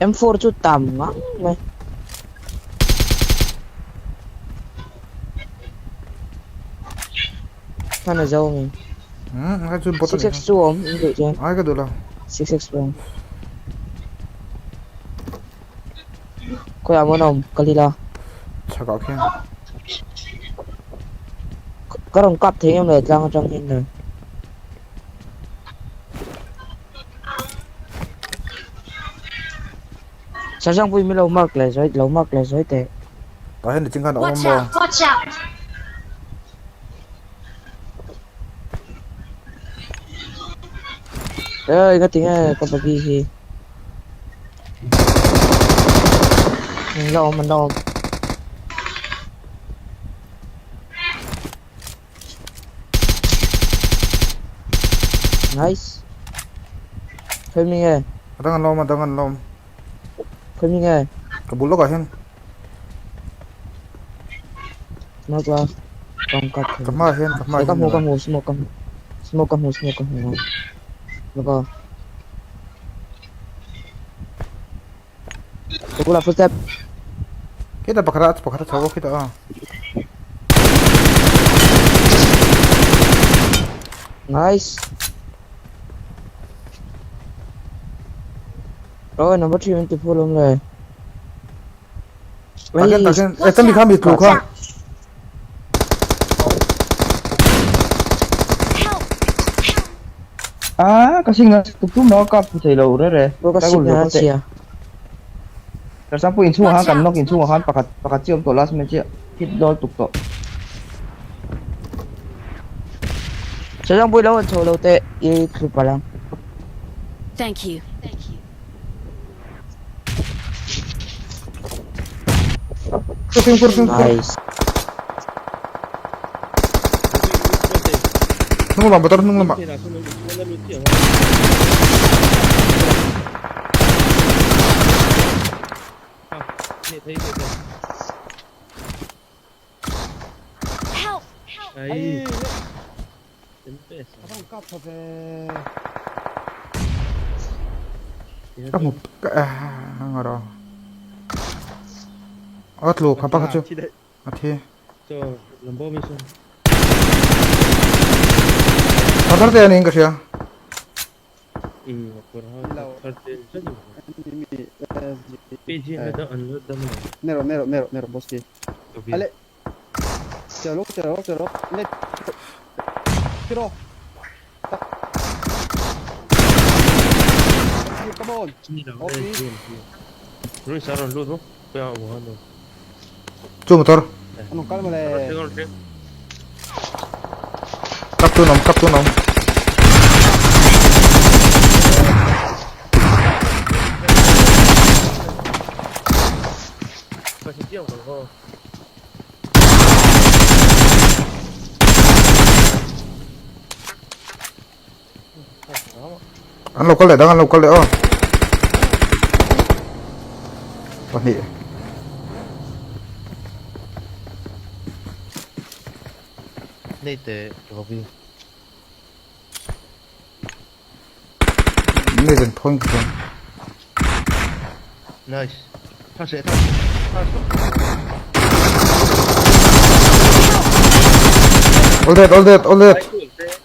M4 chu tam ngang mai. Hman a zo mi. Hmm, ka chu bot ani. 6x2 awm in duh chuan. Ai ka duh lo. 6x2 awm. Khawiah maw an awm kal ila. Chhakah khian. Ka rawn kap thei em le tlang atang hian le. Sazangpui mi lo mark leh zawi lo mark leh zawi teh. Tah hian niching khan a awm Watch maw? out! Watch out! Ê nga tinge ka bagi hi. An la awm an la awm. Nice. Khoi mi nge? A dang an lawm a dang an lawm. Khoi mi nge? Ka bul lawkah hian. Mark la. Kang kat. Ka hmaah hian ka hmaah Ka hian. hmu ka hmu smoke ka hmu. Smoke ka hmu smoke ka hmu. Laka. Ka bulah footstep. Khitah pakhat a pakhat a chho a khitah a. Nice. Oh, number 3 min ti phu lawm le. Takin takin e chami kha mi tlu kha. Ah, ka signal tuk tum lo ka pu thei lo re re. Bro ka signal a chhia. Ka sang pu inchhungah khan kan knock inchhungah khan pakhat pakhat chiah awm tawh last match chiah hit dawl tuk tawh. Sazang pui lo an chho lo teh i thlu palh ang. Thank you. Fimkhur fimkhur. Nice. Hnung lamah motor hnung lamah. Help! Ka hmu ka ah rawh a tlu kha pakhat chu a thi a thar te a niin ka hria. Chu motor. Kap tu nom kap tu nom. An lo kal leh dang an lo kal leh aw. Pahnih. Nei teh Robbie. Nei den phawn ka chuan. Nice. Tha se tha. Tha se. All dead, all dead, all dead.